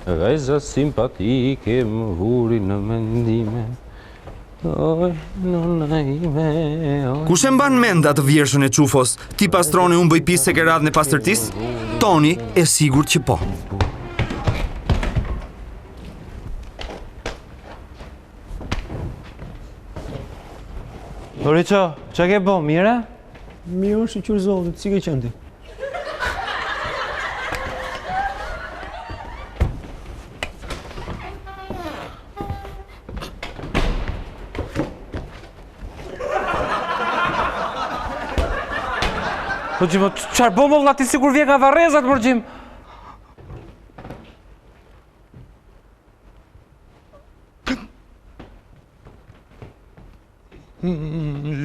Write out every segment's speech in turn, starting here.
Vajza simpatike më vuri në mendime. Oj, nona ime, oj. Kush e mban mend atë vjershën e Çufos? Ti pastron e unë bëj pis se ke radhën e pastërtisë? Toni e sigurt që po. Riço, ça ke bo, mirë? Mirë, shyqyr zotit, si ke qenë ti? Po Xhimo, çfarë bën vëlla ti sikur vjen nga varrezat mor Xhim?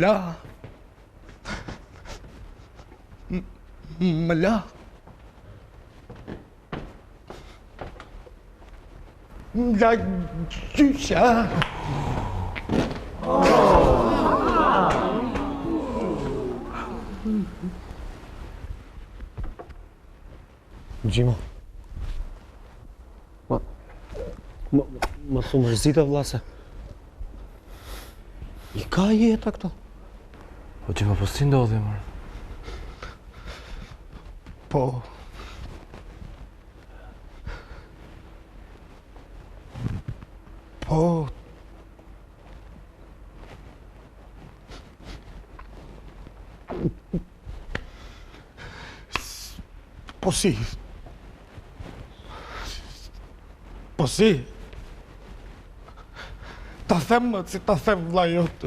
La. Më la. Më la gjyshja. Xhimo. Ma, ma, mos u mërzit vlla se. I ka jeta këto. Po Xhimo, po si ndodhi, mor? Po. Po. Po si? Po si? Ta them, si ta them vlla jot.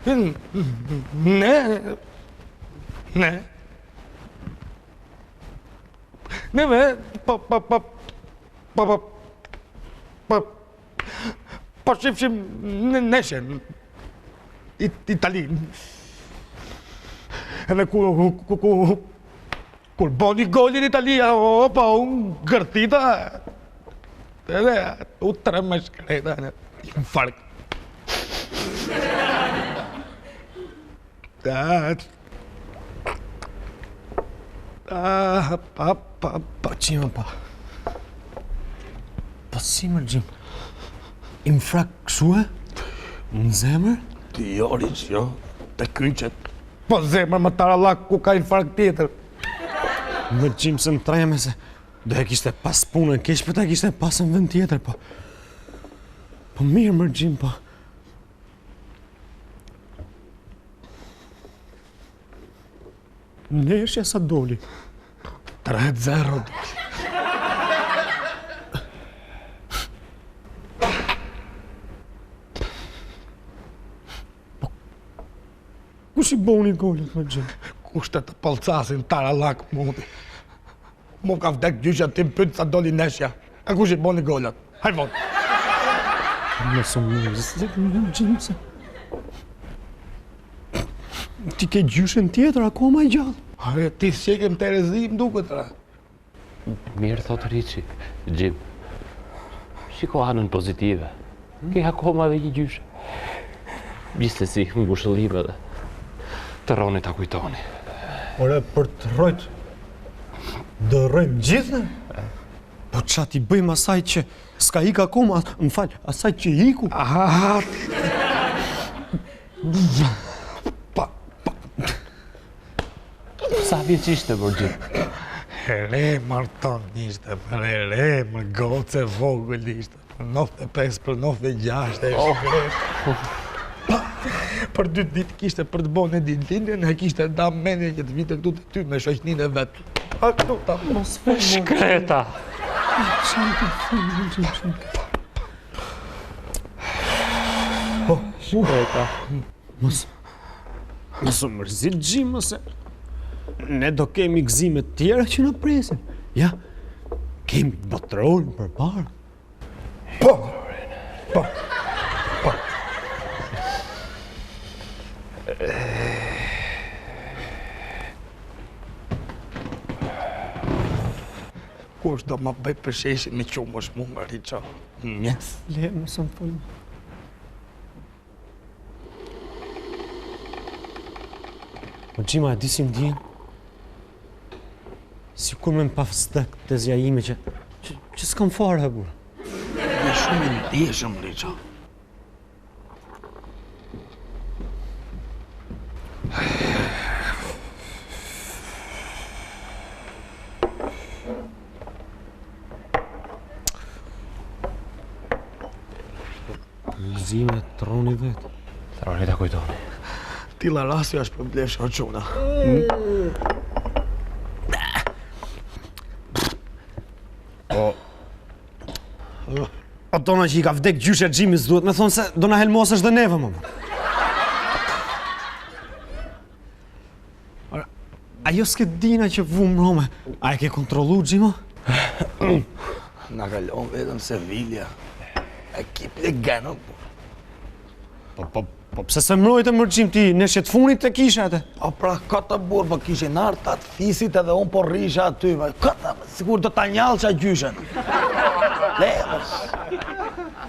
Ne, ne, ne, po, po, po, po, po, po, Po shifshim ndeshjen Italinë. Edhe ku, ku, ku, kur boni golin Italia, opa, unë gërthita, edhe u tremb e shkreta, infarkt. Ta, ta, pa, pa, pa, Xhimo, pa. Po si mor Xhim? Infarkt kështu e? Në zemër? Ti jo, Riç, jo, te kyçet. Po zemër më tarallak ku ka infarkt tjetër. Mor Xhim se më treme se do e kishte pas punën keq, po ta kishte pas në vend tjetër, po. Po mirë mor Xhim, po. Ndeshja sa doli? 3-0 doli. Po, kush i boni golet mor Xhim? Kush të të pëlcasin tarallak mundi? Mu ka vdek gjyshja ti më pyet sa doli ndeshja. E kush i boni golat? Hajvan. Mos u mërzit mor Xhim se. Ti ke gjyshen tjetër akoma e gjallë. Are, ti s'e ke në terezi, më duket, ra. Mirë, thotë Riçi, Xhim. Shiko anën pozitive. Ke akoma dhe një gjyshe. Gjithsesi, ngushëllime dhe të rroni ta kujtoni. Ore, për të rrojt, do rrojmë gjithë ne? Po ça t'i bëjmë asaj që s'ka ik akoma, më fal, asaj që iku. Aha, pa, pa. Sa vjeç ishte, mor Xhim? E re, Marton ishte, për e re, më gocë e vogël ishte. Për 95, për 96, e oh. Pa, për dy ditë kishte për të bonë ditëlindjen, e kishte nda mendjen që të vinte këtu te ty me shoqninë e vet. A këtu ta mos fol. Shkreta. Po, shkreta. Mos mos u mërzit Xhim se ne do kemi gëzime të tjera që na presin. Ja, kemi botërorin përpara. Po! Po! Po! Kush do ma bëj përsheshi me qumësht mu more Riço? Mjes. Le, mos më fol. Po Xhima, e di si ndihem? Sikur me më pas vdek tezja ime që, që, që s'kam fare, burrë. Je shumë i ndjeshëm, Riço. Gëzime troni vetë. Troni ta kujtoni. Tilla rasti është për blesh o çuna. Po. Po tona që i ka vdek gjyshja Xhimit, s'duhet me thonë se do na helmosësh dhe neve, më. Ora, ajo skedina që vumë mbrome, a e ke kontrollu, Xhimo? Na kalon vetëm Sevilja. Ekip legeno. Po, po, po pse s'e mbrojte mër Xhim ti, ndeshje të funit të kisha atë? Po pra, këtë burrë, po kishin ardhë të fisit edhe unë po rrisha aty. Ma, këtë, sikur do ta njallsha gjyshen. Le, mos.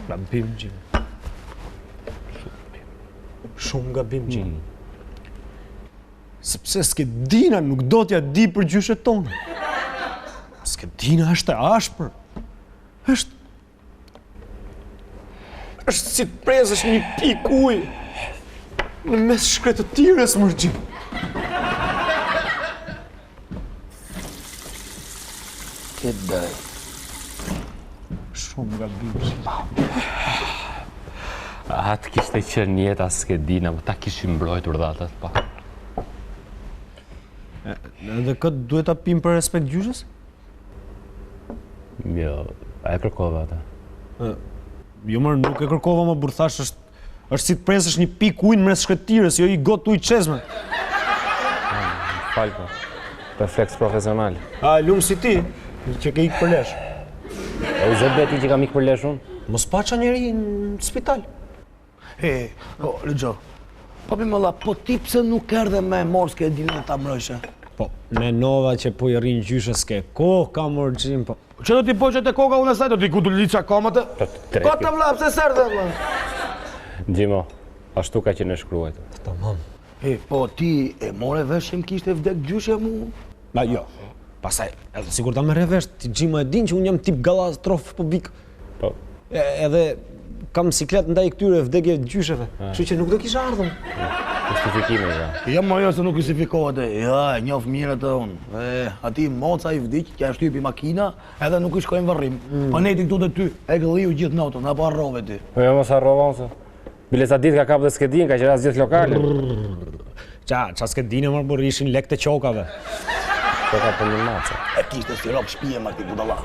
Gabim, Xhim. Shumë gabim, Xhim. Mm. Sepse skedina nuk do t'ja di për gjyshet tonë. Skedina është e ashpër. Është është si të presësh një pikë ujë në mes shkretëtirës mër Xhim. Ke daj. Shumë gabim. A të kishte qenë jeta skedina, po ta kishim mbrojtur dhe atë pa. Edhe këtë duhet ta pim për respekt gjyshes? Jo, a e kërkova atë? Jo mër, nuk e kërkova më burrë thashë është Është si të presësh një pikë ujë në mes shkretëtirës, jo një gotë ujë çezme. Fal po. Refleks profesional. A lum si ti, që ke ikë për lesh. E u zot beti që kam ikë për lesh unë? Mos paça njeri në spital. E, po, Rixho, po mi mëlla, po ti pse nuk erdhe me morë skedinën ta mbrojshe? Po, menova që po i rrin gjyshes s'ke kohë ka mor Xhim, po. Që do t'i poqe të koka unë asaj, do t'i kudulica komët e? Ko të vla, pse s'erdhe, vla? Xhimo, ashtu ka qenë e shkruajtur. Tamam. E, po ti e more vesh që më kishte vdek gjyshja mu? Ba, jo. Pastaj, edhe sikur ta merrja vesh, ti Xhimo e din që unë jam tip gallastrofobik. Po. E, edhe kam siklet ndaj këtyre vdekje gjysheve, kështu që nuk do kisha ardhur. Justifikime, ja. Jo, mo jo, se nuk justifikohet e. Jo, e njof mirë atë unë. E, atij moca i vdiq, që ia shtypi makina, edhe nuk i shkoi në varrim. Mm. Po nejti këtu te ty, e gëlliu gjithë natën, apo harrove ti. Po jo, mos harrova unë se. Bile ca ditë ka kap dhe skedin, ka qeras gjithë lokalin. Ça, ça skedine mor burrë, ishin lekët e qokave. Qoka për një mace. E kishte si rob shpije ma ti budalla.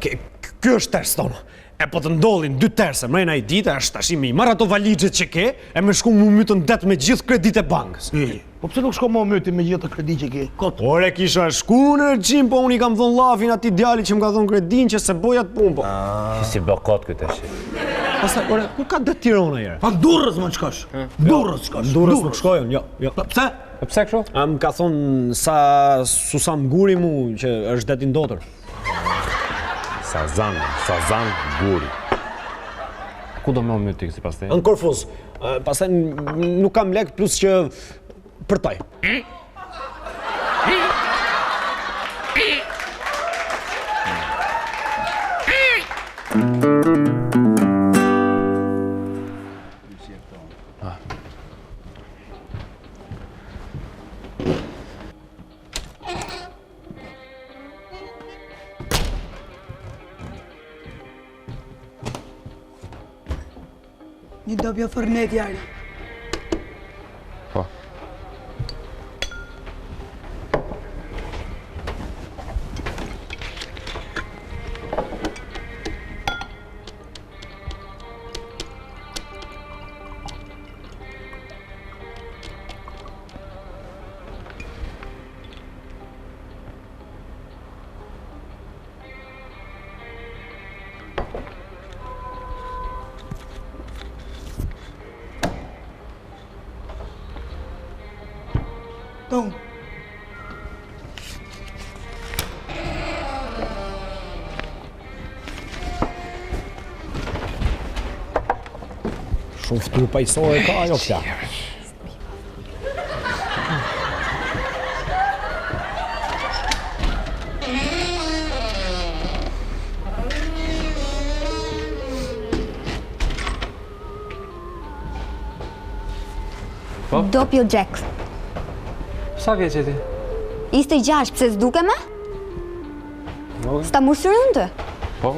Ky është ters, tono. E po të ndodhin dy terse, mrena një dite, është tashi me i marrë ato valixhet që ke, e me shku m'u mytë në det me gjithë kreditë e bankës. E, po pse nuk shko m'u myt ti me gjithë ato kredi që ke? Kot. Ore kisha shku unë Xhim, po unë i kam dhonë llafin atij djalit që më ka dhonë kredinë që s'e boj atë punë, po. Ah. Si bë kot ky tash. Pastaj, ore, ku ka det Tirona jere? Pa Durrës më shkosh. Durrës shkosh. Durrës nuk shkoj unë, jo, jo. Po pse? Po pse kështu? A më ka thonë sa Susam Guri mu që është det i ndotur. Sazan, Sazan Guri. Ku do me u myt ti sipas teje? Në Korfuz. Pastaj nuk kam lek plus që përtoj. Një doppio Fernet jari. Po. Tom. Shumë fytyrë paqësore ka ajo plak. Po? Dopio Jack. Sa vjeç je ti? 26, pse s'dukem a? S'ta mur syrin unë ty? Po?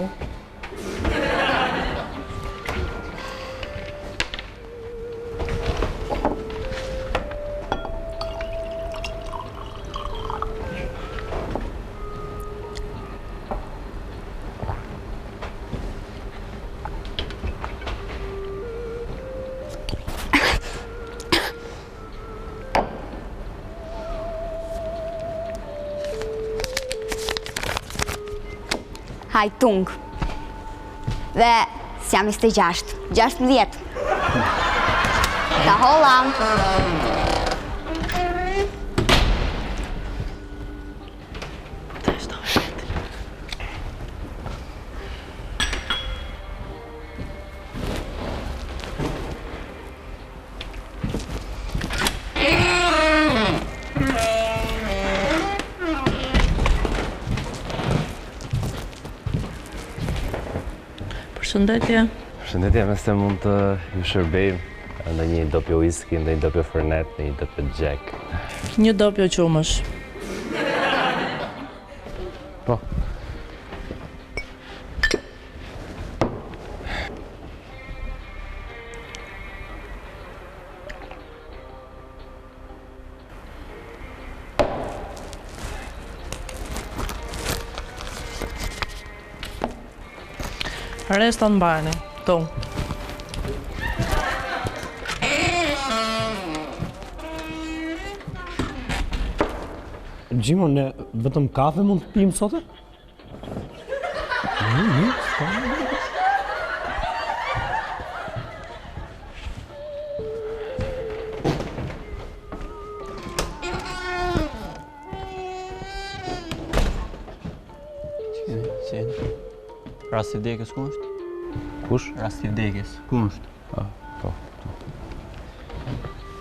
Haj tung. Dhe s'jam 26, 16. Ta holla. Përshëndetje. Përshëndetje, nëse mund të ju shërbejmë ndonjë dopio whisky, ndonjë dopio fernet, ndonjë dopio Jack. Një dopio qumësh. Po. Reston mbani, tu. Gjimo, ne vetëm kafe mund të pimë sot? Rasti i vdekjes ku është? Kush? Rasti i vdekjes ku është? Ah, po.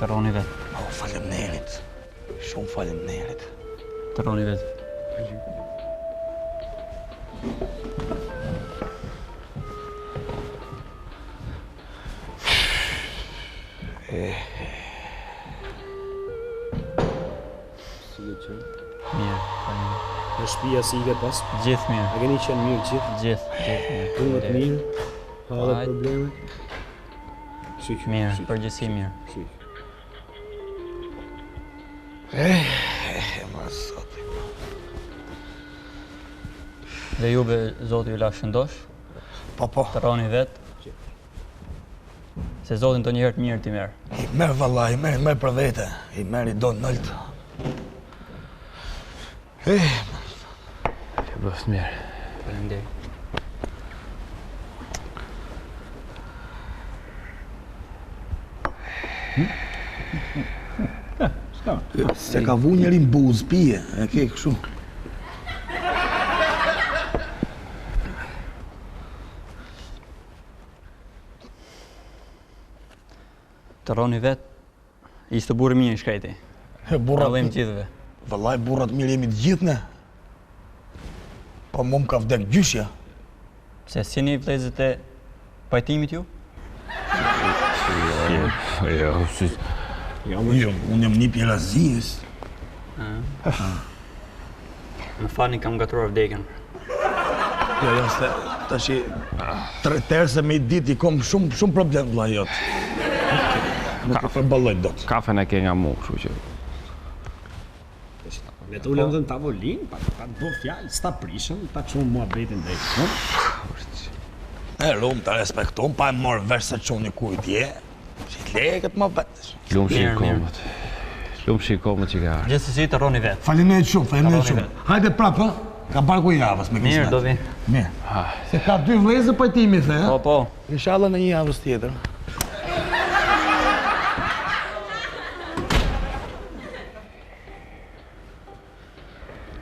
Të rroni vetë. Oh, faleminderit. Shumë faleminderit. Të rroni vetë. Si ke qenë? Mirë, faleminderit. Në shtëpia si i ke pas? Gjithë mirë. A keni qenë mirë gjithë? Gjithë, gjithë mirë. Punët mirë? Hallet probleme? Shyqyr. Mirë, përgjithësi mirë. Shyqyr. Eh, eh, ma zoti. Dhe juve, zoti ju lashtë shëndosh. Po, po. Të rroni vetë. Se zoti ndonjëherë të mirët i merr. I merr valla, i merr, i merr për vete. I merr i do nalt. Eh, Ju bëftë mirë. Faleminderit. Se ka vu njeri në buzë, pije, e ke kështu. Të rroni vetë, ishte burrë i mirë i shkreti. He, burra, Dallim gjithëve. Vëllai, burrat mirë jemi të gjithë ne. Po mu më ka vdek gjyshja. Pse s'jeni vëllezërit e Pajtimit ju? Jo, jo, si... Jo, jo, unë jam nipi i Razijës. Më falni kam ngatërruar vdekjen. Jo, jo, se tashi tre terse me i ditë i kom shumë shumë problem vëlla jot. Nuk e përballoj dot. Kafen e ke nga mu, kështu që. Ne të ulem dhe në tavolinë, pa, pa të bo fjalë, s'ta prishëm, ta çumë muhabetin drejt fund. E rum të respektum, pa e morë vesh se çuni kujt je. Si të lekët më vetë. Lumshi komët. Lumshi komët që ka ardhur. Gjithsesi të rroni vetë. Faleminderit shumë, faleminderit shumë. Hajde prapë, ë? Ka barku i javës me Mirë, kismet. do vi. Mirë. Se ka dy vëllezër Pajtimi the, ë? Po, po. Inshallah në një javës tjetër.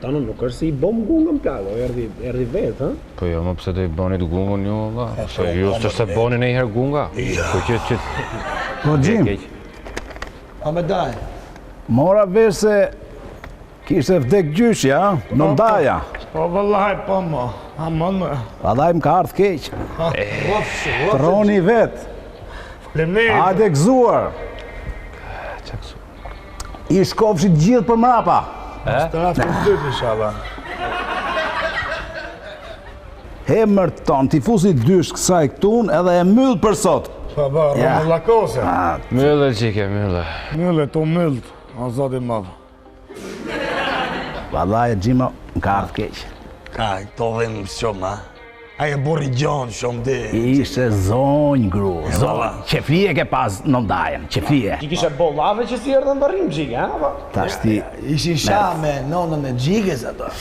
Tano nuk është se i bom gungën plako, erdhi erdhi vetë, ë? Po jo, më pse do i bonit gungën ju, valla? Se po, ju po, s'është se boni ndonjëherë gunga? Po që që Po Xhim, keq. A me daj. mora vesh se kishte vdek gjyshja, a? Nondaja. Po vëllai, po mo. Aman më. Vallai më ka ardhë keq. Rrofsh, Të rroni vetë. Faleminderit. Hajde gëzuar. Çe. I shkofshi të gjithë për mrapa. Mos të raftë të dytë, inshallah. He Mërton, t'i fusi dysh kësaj këtun edhe e myll për sot. Po, po, rrumbullakose. Mylle, Gjike, mylle. Mylle, tu myllt, o zoti i madh. Vallai, Xhimo, më ka ardhë keq. Ka, këto dhimë shumë, ha? Ai e burri gjonë shumë di. Ishte zonjë gru, zonjë. Qeflie ke pas nëndajën, qeflie. Ti kishe bo llafe që s'i erdhën varrim Gjike, ha? Po? Tashti... Ishin sha me nonën e Gjikes ato.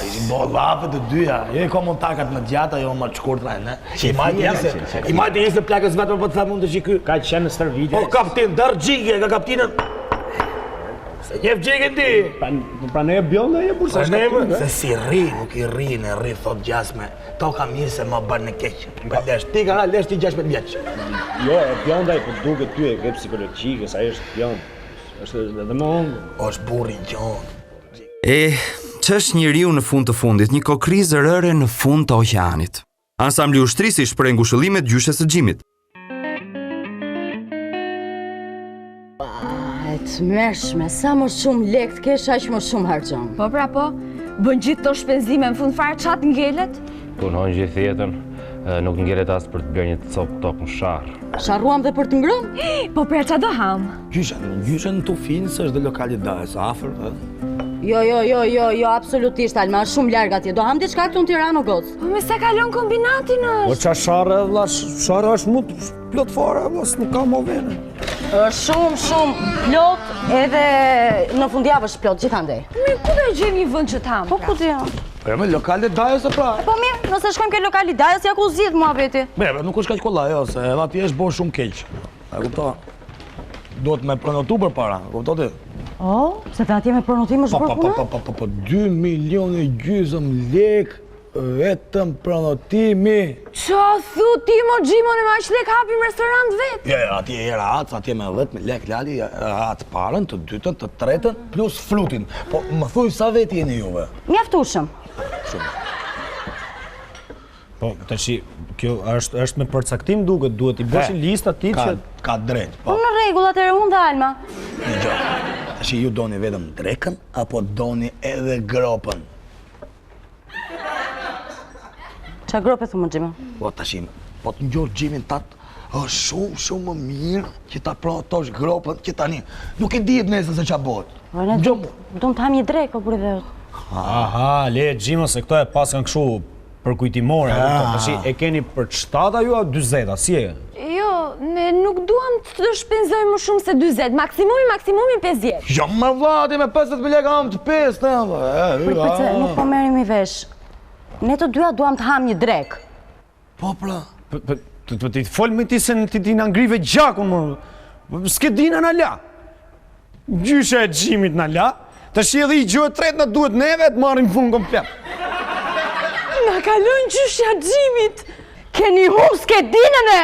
Ishin bo llafe të dyja. Jo i ka mutakat më gjata, jo më të shkurtra, ne. I majtë njëse, i majtë njëse plakës vetëm po të them mund të qiky. Ka qenë në stërvitje. Po kaptin, dërë Gjike, ka kaptinën. Se njef Gjikën ti. Pra ne e bjonda e bursa. Ne se si rri, nuk i rri, në rri thot gjasme. Toka mirë se më bën në keq. Pa lesh ti ka lesh ti 16 vjeç. Jo, e bjonda i po duket ty e ke psikologjike, sa është bjond. Është edhe më unë. Është burri gjon. E, ç'është njeriu në fund të fundit, një kokrizë rëre në fund të oqeanit. Ansambli i ushtrisë i shpreh ngushëllimet gjyshes së Xhimit. E tmerrshme, sa më shumë lek të kesh, aq më shumë harxhon. Po pra po, bën gjithë këto shpenzime në fund fare ça të ngelet? Punon gjithë jetën, nuk ngelet as për të blerë një copë tokë në Sharrë. Sharruam dhe për të ngrënë? Po pra ça do hamë? Gjyshe, gjyshe në Tufinë, se është dhe lokali i dajës, afër, dhe? Jo, jo, jo, jo, jo, absolutisht, Alma, është shumë larg atje. Do hamë diçka këtu në Tiranë, o gocë. Po me sa kalon kombinatin është? Po ça Sharre, vlla, Sharra është mut plot fare, vlla, nuk ka më vene. Është shumë, shumë plot, edhe në fundjavë është plot, gjithandej. Mirë, ku do e gjejmë një vend që të hamë? Po, ku do jam? Po ja me lokali i dajës e pra. Po mirë, nëse shkojmë ke lokali i dajës, ja ku zgjidhet muhabeti. Be, nuk është kaq kollaj, jo, se edhe atje është bo shumë keq. E kuptova. Duhet me prenotu përpara, kupto ti? O, se të atje me prenotim është Po, bërë po, puna? po, po, po, po, 2 milion e gjysëm lek vetëm prenotimi. Ça thu ti mo Xhimo ne me aq lek hapim restorant vetë? Jo, jo, atje e rahat, atje me 10 me lek lali, rahat të parën, të dytën, të tretën, plus frutin. Po, më thuj sa vetë jeni juve? Mjaftueshëm. Shumë. Po, tashi, kjo është është me përcaktim duket, duhet i bësh një listë atij Ka, që ka drejt, Po po. në rregull, atëherë unë dhe Alma. Një gjë. Tashi ju doni vetëm drekën apo doni edhe gropën? Ça grope thu mo Xhimo? Po tashi, po të njoh Xhimin tat, është shumë shumë më mirë që ta prenotosh gropën që tani. Nuk e dihet nesër se ça bëhet. Po ne Gjë mu. duam të hamë një drekë, o burri dheut. Aha, le Xhimo se këto e paskan kështu përkujtimore, e kupton? Tashi e keni për 7 ju a 40, si e? Jo, ne nuk duam të shpenzojmë më shumë se 40, maksimumi, maksimumi 50. Jo më vlla, ti me 50 mijë lekë hamë të pestë, e, vlla. E, Prit, prit, se nuk po merremi vesh. Ne të dyja duam të hamë një drekë. Po pra. Po, po, të të ti fol me ti se ti ti na ngrive gjakun më. Po, Skedina na la. Gjysha e Xhimit na la. Tashi edhe një gjë e tretë na duhet neve të marrim fund komplet. Na ka lënë gjyshja Xhimit. Keni humb skedinën e!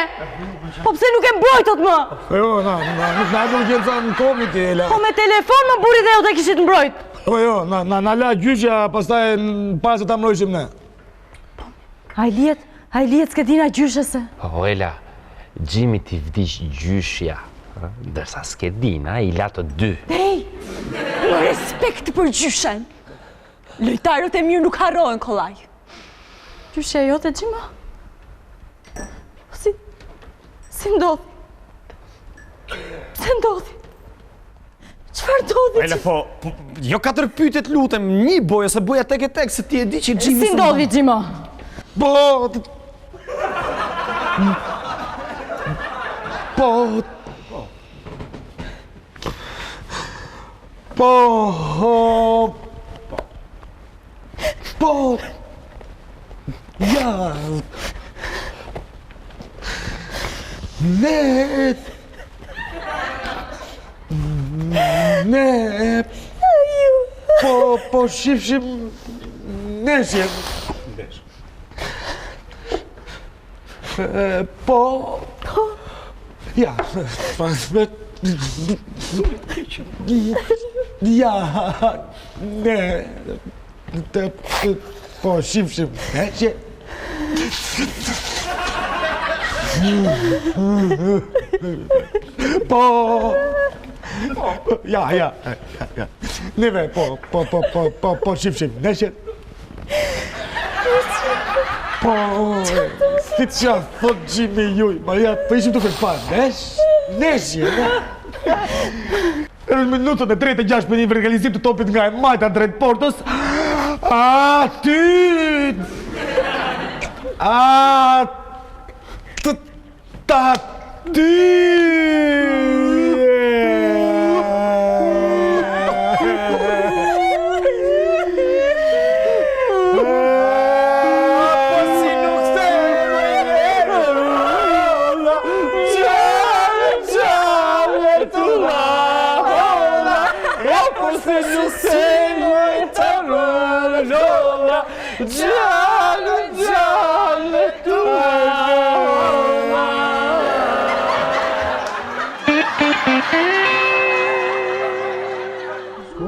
Po pse nuk e mbrojtët më? Po jo, na, na, nuk na erdhën gjë në Covid, e la. Po me telefon mo burri dheut e kishit mbrojt. Po jo, na, na, na la gjyshja, pastaj para se ta mbrojshim ne. A i lihet, a i lihet skedina gjyshes se? Po, Ela, Xhimit i vdiq gjyshja, ndërsa skedina i la të dy. Hej, në respekt për gjyshen. Lojtarët e mirë nuk harrohen kollaj. Gjyshja jote, Xhimo? Po si, si ndodhi? Pse ndodhi? Çfarë ndodhi? Ela, po, po, jo katër pyetje të lutem, një boje, se boja tek e tek, se ti e di që Xhimi... Si ndodhi, Xhimo? Po... Po... Po... Po... Ja... Ne... Ne... Po, po shifshim ndeshjen. Po... Ja, Ja, ne... Po shifshim ndeshjen. Po... Ja, ja, ja, ja. Neve, po, po, po, po, po, po, shifshim ndeshjen. Po, si që thot Gjimi juj, ma ja, po ishim duke pa ndesh, ndeshje, ne? Në minutën e 36 me një realizim të topit nga e majta drejt portës, aty, aty, Ta ty! Po si nuk the Gjallë, gjallë, tulla, Po si nuk the Gjallë, gjallë, tulla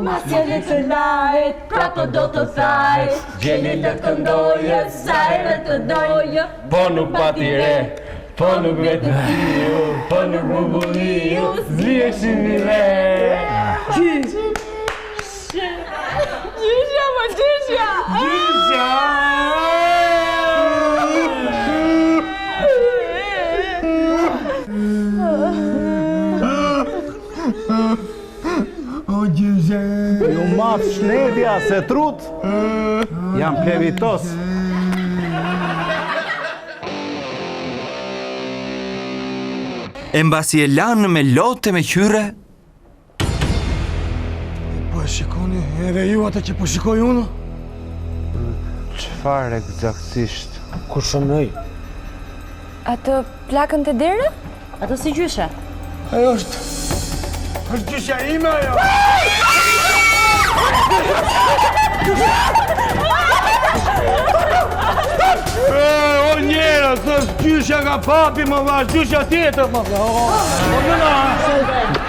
Masja le të lahet, prapë do të thahet Gjeli le të këndojë, sa herë të dojë Po nuk pati re, po nuk vetëtiu, po nuk bubulliu, ziheshim i re. Gjyshja, më gjyshja! Gjyshja! O gjyshe! Ju mat shnetja se trut, jam plevitos. E mbasi e lanë me lot e me qyre, Po e shikoni edhe ju atë që po shikoj unë? Çfarë ekzaktësisht? Ku shënoj? Atë plakën te dera? Atë si gjyshe? Ajo është... është gjyshja ime ajo! E, o njerëz, është gjyshja nga papi, më va, është gjyshja tjetër, më va. O, o, nëna!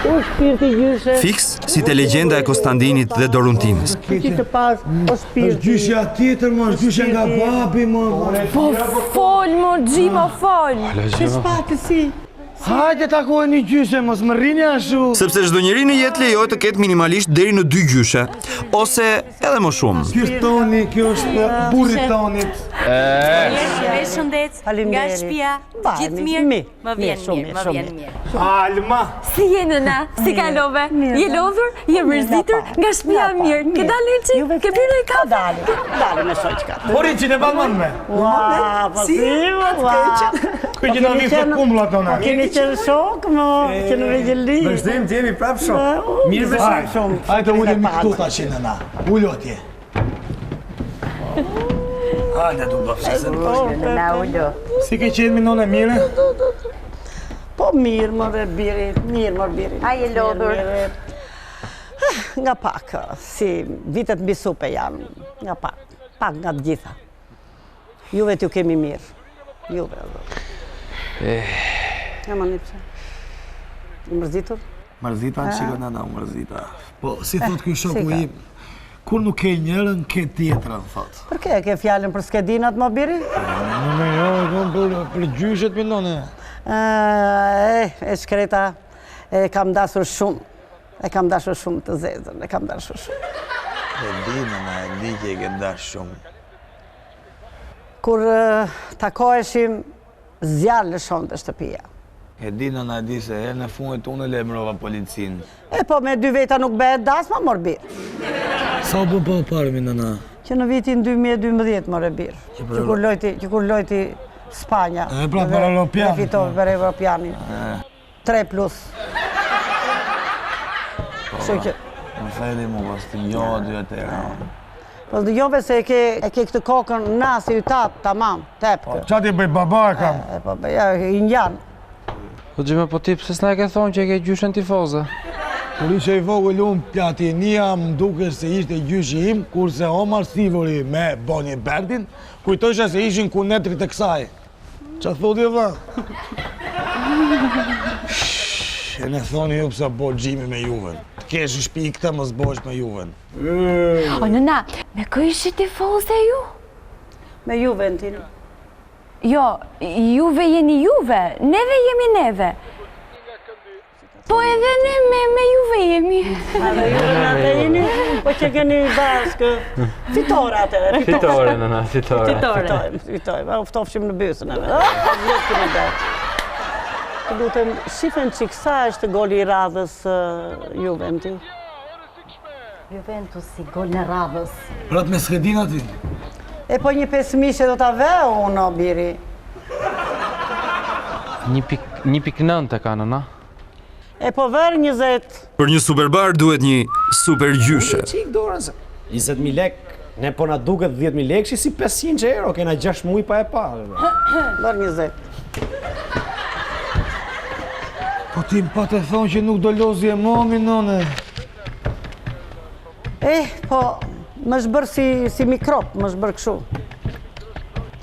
O shpirti gjyshe. Fiks si te legjenda e Kostandinit dhe Doruntinës. Ti të pas, o shpirti. Është gjyshja tjetër, më është gjyshja nga babi, më va. Po fol, mo Xhimo, fol. Si s'pati si? Hajde takojeni gjyshe, mos më rrini ashtu. Sepse çdo njeri në jetë lejohet të ketë minimalisht deri në dy gjyshe, ose edhe më shumë. Ky është Toni, kjo është burri i Tonit. Me shëndet, nga shtëpia, gjithë mirë, më vjen mirë, më vjen mirë. Alma. Si je nëna, si kalove? Je lodhur, je mërzitur, nga shtëpia mirë. Ke dalë një çik, ke pirë një kafe? Dalim, dalim me shoqka. Po Riçi, ne mban mend me. Ua, po si, ua. Kë që na vishte kumbulla tona. Po kemi qenë shok, mo, që në vegjëli. Vazhdojmë të jemi prapë shok. Mirë me shumë. Hajde ulemi këtu tash nëna. Ulu atje. Hajde du bëfshë se Nëna ulu. Si ke qenë mi nonë e mirë? Po mirë, more biri, mirë, more biri. A je lodhur. Ah, nga pak, si vitet mbi supe janë, nga pak, pak nga të gjitha. Juve t'ju kemi mirë. Juve, o zot. Eh. Ja më nipse. I mërzitur? Mërzita, në shiko nëna, u mërzita. Po, si eh, thot ky shoku im, kur nuk ke njërën, ke tjetrën, thot. Për ke, ke fjalën për skedinat, mo biri? Në me jo, e për, për gjyshet, mi none. Eh, e shkreta, e kam dashur shumë. E kam dashur shumë të zezën, e kam dashur shumë. E di, nëna, e di që e ke dashur shumë. Kur takoheshim, zjarr lëshonte shtëpia. E di nëna e di se herën e fundit unë e lajmërova policinë. E po me dy veta nuk bëhet dasma mor bir. Sa u bë pa u parë mi nëna? Që në vitin 2012 more bir. Që kur lojti, që kur lojti Spanja. E pra për Europianin. E fitoi për Europianin. 3 plus. Kështu që... Më theli mu, pas të njoha dy atëherë. Po të njohve se e ke, e ke këtë kokën na si ytat, tamam, tepkë. Po, ça t'i bëj baba e kam? E, po, ja, i ngjan. Po Xhimo, po ti pse s'na e ke thonë që e ke gjyshen tifoze? Kur isha i vogël unë Platinia më dukej se ishte gjyshi im, kurse Omar Sivori me Boni Berdin, kujtojsha se ishin kunetrit e kësaj. Ça thotë vlla? E ne thoni ju pse bo Xhimi me Juven. Të kesh në shpi këtë mos bohesh me Juven. O nëna, me kë ishit tifoze ju? Me Juven ti. Jo, juve jeni juve, neve jemi neve. Po edhe ne me, me juve jemi. Edhe juve me atë jeni, po që keni bashkë. Fitore atë edhe. Fitore, nëna, fitore. Fitore. Fitojmë, fitojmë. U ftofshim në bythën edhe. Të lutem, shifen çik sa është goli i radhës Juventus? Juventusi, golin e radhës. Prap me skedina ti? E po një pesëmijshe do ta ve unë, o biri. 1.9 e ka nëna. E po vër 20. Për një superbar duhet një super gjyshe. Çik dorën se 20000 lek, ne po na duket 10000 lekë si 500 euro, kena 6 muaj pa e pa. Vër 20. Po ti më pate thonë që nuk do lozje mami, nëne. Eh, po, më është bërë si, si mikrop, më është bërë kështu.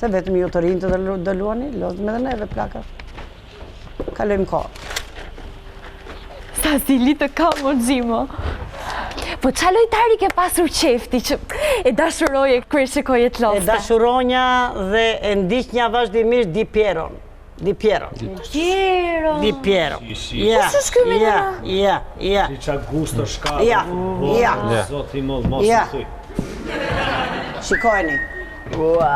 Se vetëm ju të rinjtë do, do luani, lozim edhe neve plaka. Kalojmë kohë. Sa zili të kam, o Xhimo. Po ça lojtari ke pasur qejf ti që e dashuroje kur e shikoje të lozte? E dashuronja dhe e ndiqnja vazhdimisht Di Pieron. Di Piero. Di Piero. Di Piero. Ja. Po s'është ky me Ja, ja, ja. Si ça gusto shka. Ja, ja. Zoti mos mos i thuj. Shikojeni. Ua,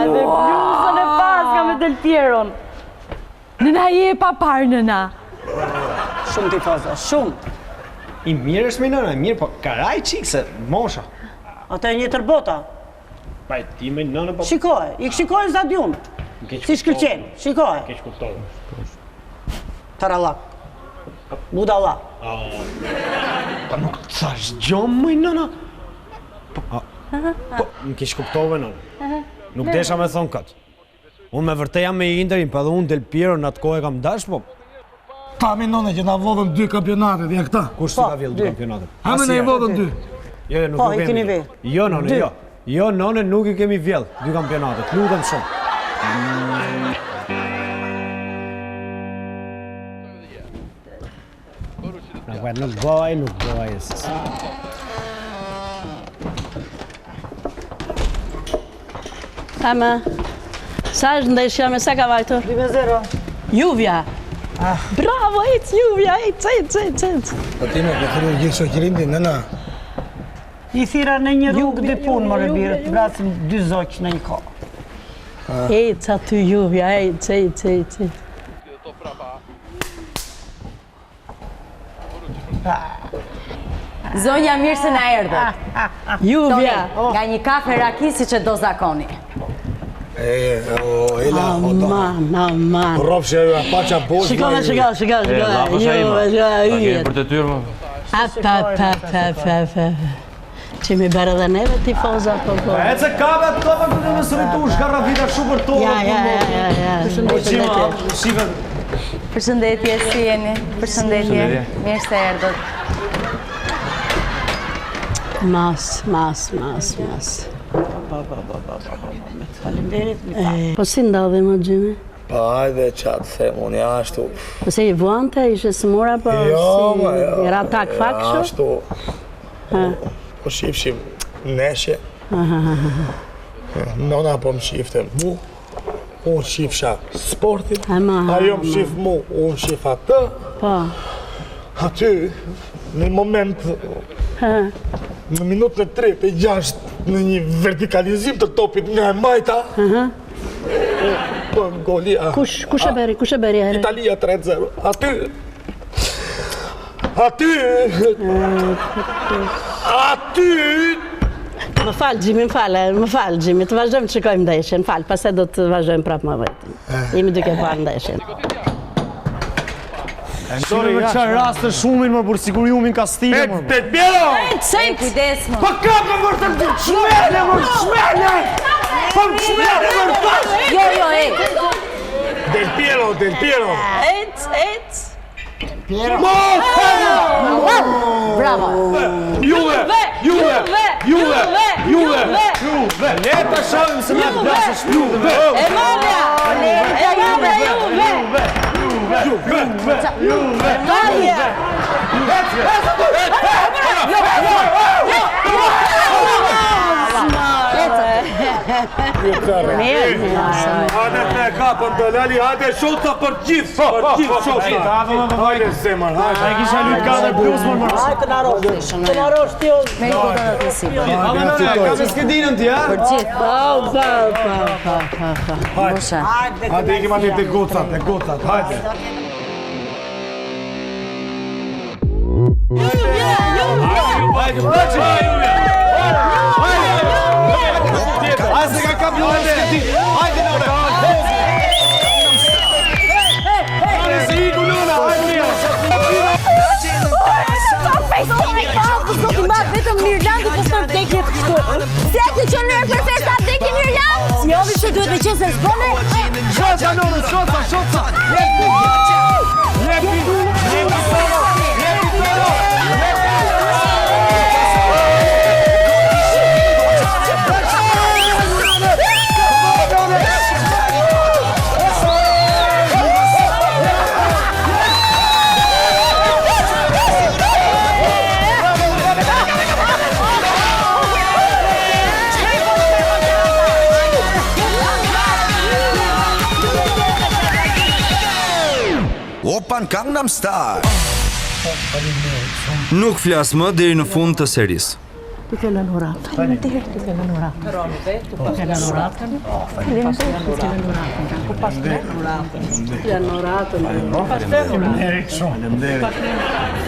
dhe bluzën e paska me Del Pieron. Nëna je e paparë, nëna. Shumë tifoza, shumë. I mirë është me nëna, i mirë, po karaj çik se mosha. Atë e një tërbota. Pa e ti me nënë po... Shikoje, i shikoje në stadium. Si shkëlqen, shikoje. Keq kuptove. Tarallak. Budalla. Pa nuk të thash gjo moj nëna. Po, po, më keq kuptove nëna. Nuk desha me thonë këtë. Unë me vërtet jam me Interin, pa dhe unë Del Piero në atë kohë e kam dash, po... Ta mi nëne që na vodhën dy kampionatet, ja këta. Kush si po, ka vjedhë dy kampionatet? Ha me na i vodhën dy. Jo, jo, nuk po, i kemi. Jo, nëne, jo. Jo, nëne, nuk i kemi vjedhë dy kampionatet. Lutem shumë. Nuk nuk bëj, nuk bëj. Ama, sa është ndeshja me sa ka vajtur? 2-0. Juvja. Ah. Bravo, ec, Juvja, ec, ec, ec, ec. Po ti me ke thirrur gjithë shoqërinë ti, nëna. I thirra në një rrugë dy punë, more birë, të vrasim dy zogj në një kohë. Ah. Ec aty Juvja, ec, ec, ec, ec. Zonja mirë se na erdhët. Juvja. Nga një kafe raki siç e do zakoni. E, o, ela, o, do. Aman, aman. Rrofshi ajo, pa qa bosh. Shiko, shiko, shiko, shiko. Juve, shiko, yjet. Për të tyrë, më. A, pa, pa, pa, pa, pa. Që mi bërë edhe neve tifoza, po, po. E ce kape atë topën të në sëritu, shkarravita shumë për topën. Ja, ja, ja, ja, ja. Përshëndetje. Përshëndetje, si jeni? Përshëndetje. Mirë se erdhët. Mas, mas, mas, mas. Po, po, po, po, po, po. Faleminderit, mi pa. Po si ndodhi mo Xhimi? Pa hajde ça të them unë, ja ashtu. Po se i vuante, ishe sëmura, po jo, si ma, jo, ra tak fak kështu? Ashtu. Po shifshim ndeshje. Nona po më shifte mu, unë shifsha sportin, ajo më shif mu, unë shif atë. Po. Aty, në një moment, në minutën e 36, në një vertikalizim të topit nga e majta, po goli. Kush, kush e bëri, kush e bëri? Italia 3-0. Aty, Aty! Aty! Më fal, Gjimi, më fal, më fal, Gjimi, të vazhdojmë të shikojmë ndeshjen, fal, pastaj do të vazhdojmë prapë më vetë. Eh. Jemi duke parë ndeshjen. Sorry, më çfarë rast të shumin më por sikur jumin Kastile më. Del Piero! E kujdes më. Po kap më vërtet të çmene më çmene. Po çmene më tash. Jo, jo, ej. Del Piero, Del Piero. Ec, ec. Piero. Bravo. Juve, Juve, Juve, Juve, Juve. Le ta shohim se na plasësh Juve. E madhja. E madhja Juve. Juve, Juve, Juve. E madhja. Jo, jo, jo. Mirë. Hajde të e kapëm të lali, hajde shota për gjithë, për gjithë shota. Hajde zemër, hajde. Ai kisha lut 4 plus më më. Hajde të na rosh. Të na rosh ti. Me i godat e sipër. Ama nënë, ka me skedinën ti, ha? Për gjithë. Pa, pa, pa, pa, pa, pa. Hajde, hajde ikim aty te gocat, te gocat, hajde. Hajde, hajde, Hajde, se ka kap një skedin. Hajde, nënë. Hajde, se iku nëna, hajde. Zoti ma vetëm në Irlandë po thon vdekje kështu. Si e ke qenë në për festa vdekje në Irlandë? Si jovi se duhet me qenë se s'bëne? Shota, nënë, shota, shota. Jepi, jepi, jepi, jepi, Oppan Gangnam Style. Nuk flas më deri në fund të serisë. Duke lënë uratën. Faleminderit, duke lënë uratën. Duke lënë uratën. Faleminderit, duke lënë uratën. Po pas lënë uratën. Duke lënë uratën. Faleminderit shumë.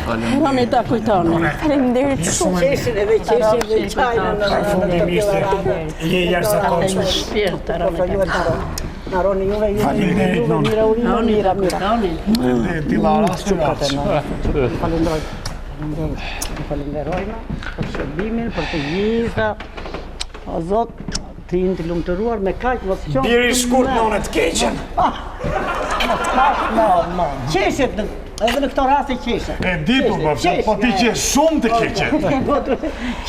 Faleminderit. Roni ta kujtoni. Faleminderit shumë. Qeshin edhe qeshin dhe qajnë në në këtë Je jashtëzakonshme. Shpirt, Roni ta kujtoni. Na roni juve, juve, Faleminderit, juve, nonë. mira urime, mira, mira. Faleminderit, ti la rastin Falenderoj. Faleminderit. Ju falenderojmë për shërbimin, për të gjitha. O Zot, të jeni të lumturuar me kaq mos qoftë. Biri shkurt none të keqen. Mos kaq, mo, mo. Qeshet në edhe në këto raste qeshet. E di po, po, po ti qesh shumë të keqen.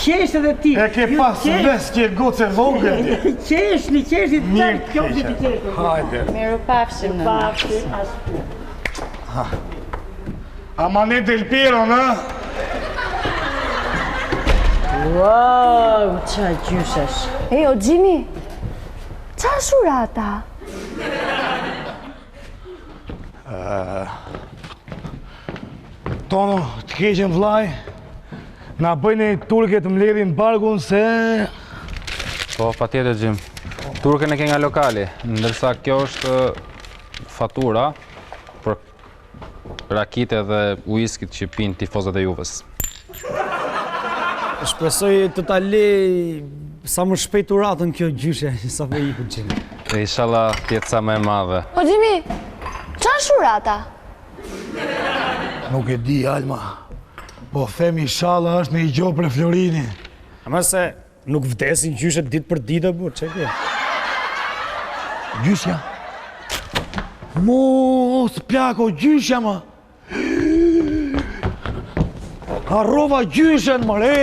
Qesh edhe ti. E ke pas ves që e gocë e vogël ti. Qeshni, qeshni, Mirë të kjo që ti qesh. Hajde. Miru pafshim nëna. Pafshim, ashtu. Amanet Del Piero, në? Wow, ça gjyshesh. Ej, o Jimmy, ça është urata? Tono, të keqen vllai, na bëjnë një turke të mbledhin barkun se... Po, patjetër Jim. Turken e ke nga lokali, ndërsa kjo është fatura për rakitë dhe uiskit që pinë tifozët e Juves. Shpresoj të ta lej sa më shpejt uratën kjo gjyshe, sa po iku Jimmy. E inshallah të jetë sa më e madhe. O Jimmy, ça është urata? Nuk e di, Alma. Po them inshallah është një gjo për Florinin. Ama se nuk vdesin gjyshet ditë për ditë, burrë, ç'e ke? Gjyshja? Mos plako, gjyshja më! Harrova gjyshen, më re!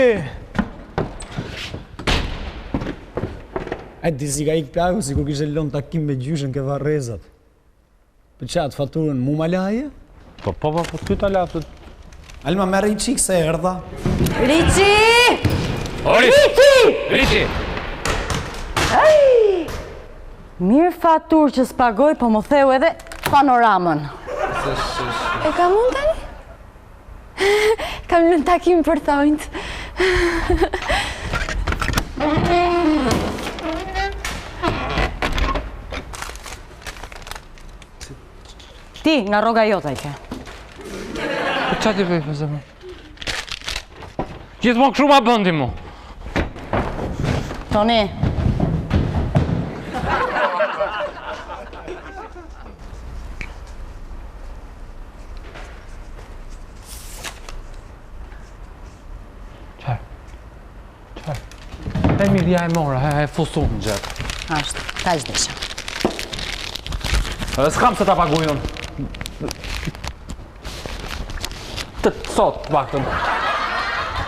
E di si ka ikë plaku, sikur kishte lënë takim me gjyshen ke varrezat. Po ça, faturën mu ma laje? Po, po, po, po, ty ta la të... Alma, merre një çikë se erdha. Rici! Ori! Rici! Rici! Ai! Mirë faturë që s'pagoi, po më theu edhe panoramën. E kam unë tani? Kam lënë takim për thonjtë. Ti, nga rroga jote e ke. Po ça t'i bëj, po zemër? Gjithmonë kështu ma bën ti mu. Toni. Çfarë? Çfarë? E mirë, ja e mora, e, e fus unë në xhep. Ashtu, kaq desha. Edhe s'kam se ta paguj unë. Të sot, të paktën.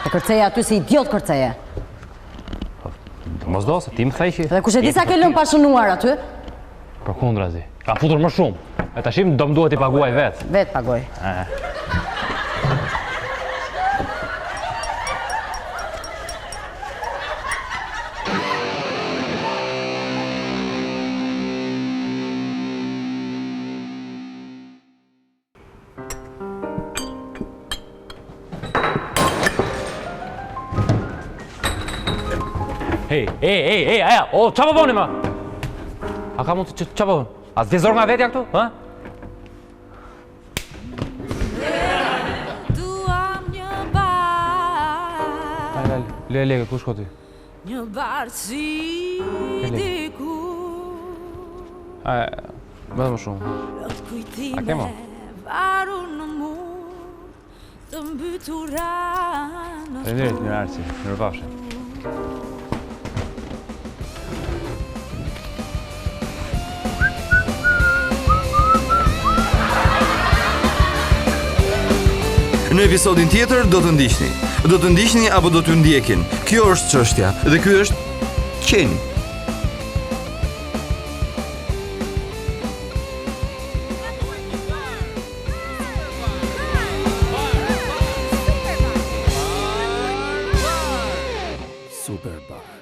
E kërceje aty si idiot kërceje. Mos do, se ti më the që... Dhe kush e di sa ke lënë pa shënuar aty? Përkundrazi. Kam futur më shumë. E tash do më duhet t'i paguaj vetë. Vetë paguaj. Hej, hej, hej, hej, aja, o, ça po boni ma? A ka mund të ça po bën? A s'të zor nga vetja këtu, ha? Duam një bar. Ai, lal, le lekët, ku shko ti? Një bar si diku. Ai, më më shumë. Plot A ke kujtime mo? varur në mur të mbytura në Faleminderit, mirë ardhshi, mirupafshim. Në episodin tjetër do të ndiqni. Do të ndiqni apo do t'ju ndjekin? Kjo është çështja dhe ky është qeni. Super Bar.